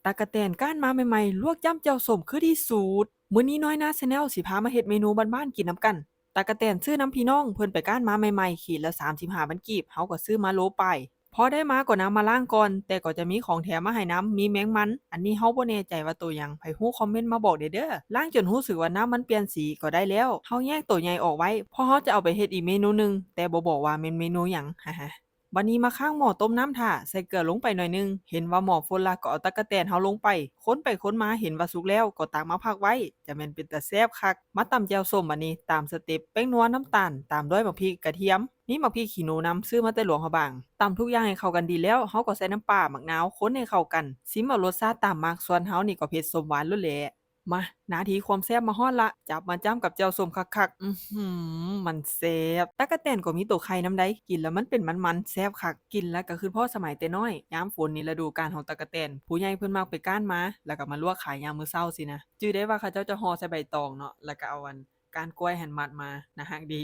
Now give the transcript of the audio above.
ຕາກະແຕນກ້ານມາໃໝ່ໆ ລວກຈ້ຳແຈ່ວສົ້ມຄືທີ່ສຸດ. ມື້ນີ້ນ້ອຍນາ Channel ຊິພາມາເຮັດເມນູບ້ານໆກິນນຳກັນ. ຕາກະແຕນຊື້ນຳພີ່ນ້ອງເພິ່ນໄປກ້ານມາໃໝ່ໆ ຂີດລະສາມສິບຫ້າພັນກີບ ເຮົາກໍຊື້ມາໂລປາຍ. ພໍໄດ້ມາກໍນຳມາລ້າງກ່ອນ ແຕ່ກໍຈະມີຂອງແຖມມາໃຫ້ນຳ ມີແມງມັນ ອັນນີ້ເຮົາບໍ່ແນ່ໃຈວ່າໂຕຫຍັງ ໃຜຮູ້ຄອມເມັນມາບອກແດ່ເດີ້. ລ້າງຈົນຮູ້ສຶກວ່ານ້ຳມັນປ່ຽນສີກໍໄດ້ແລ້ວ. ເຮົາແຍກໂຕໃຫຍ່ອອກໄວ້ ເພາະເຮົາຈະເອົາໄປເຮັດອີກເມນູໜຶ່ງ ແຕ່ບໍ່ບອກວ່າແມ່ນເມນູຫຍັງ ຮະໆ. ບາດນີ້ມາຄ້າງໝໍ້ຕົ້ມນ້ຳຖ້າ ໃສ່ເກືອລົງໄປໜ້ອຍໜຶ່ງ. ເຫັນວ່າໝໍ້ຟົດລະ ກໍເອົາຕາກະແຕນເຮົາລົງໄປ ຄົນໄປຄົນມາເຫັນວ່າສຸກແລ້ວ ກໍຕັກມາພັກໄວ້. ຈະແມ່ນເປັນຕາແຊບຄັກ. ມາຕຳແຈ່ວສົ້ມບາດນີ້ ຕາມສະເຕັບ ແປ້ງນົວ ນ້ຳຕານ ຕາມດ້ວຍໝາກພິກ ກະທຽມ ມີໝາກພິກຂີ້ໜູນຳ ຊື້ມາແຕ່ຫຼວງພະບາງ. ຕຳທຸກຢ່າງໃຫ້ເຂົ້າກັນດີແລ້ວ ເຮົາກໍໃສ່ນ້ຳປາ ໝາກນາວ ຄົນໃຫ້ເຂົ້າກັນ. ຊິມເອົາລົດຊາດຕາມມັກ ສ່ວນເຮົານີ້ກໍເຜັດສົ້ມຫວານໂລດແຫຼະ. ມາ ນາທີຄວາມແຊບມາຮອດລະ ຈັບມາຈ້ຳກັບແຈ່ວສົ້ມຄັກໆ. ອືຫື ມັນແຊບ. ຕາກະແຕນກໍມີໂຕໄຂ່ນຳໃດ໋ ກິນແລ້ວມັນເປັນມັນໆ ແຊບຄັກ. ກິນແລ້ວກໍຄຶດພໍດສະໄໝແຕ່ນ້ອຍ ຍາມຝົນນີ້ລະດູການຂອງຕາກະແຕນ ຜູ້ໃຫຍ່ເພິ່ນມັກໄປກ້ານມາ ແລ້ວກໍມາລວກຂາຍຍາມມື້ເຊົ້າຊີ້ນະ. ຈື່ໄດ້ວ່າເຂົາເຈົ້າຈະຫໍ່ໃສ່ໃບຕອງເນາະ ແລ້ວກໍເອົາອັນ ກ້ານກ້ວຍຫັ້ນມັດມາ ໜ້າຮັກດີ.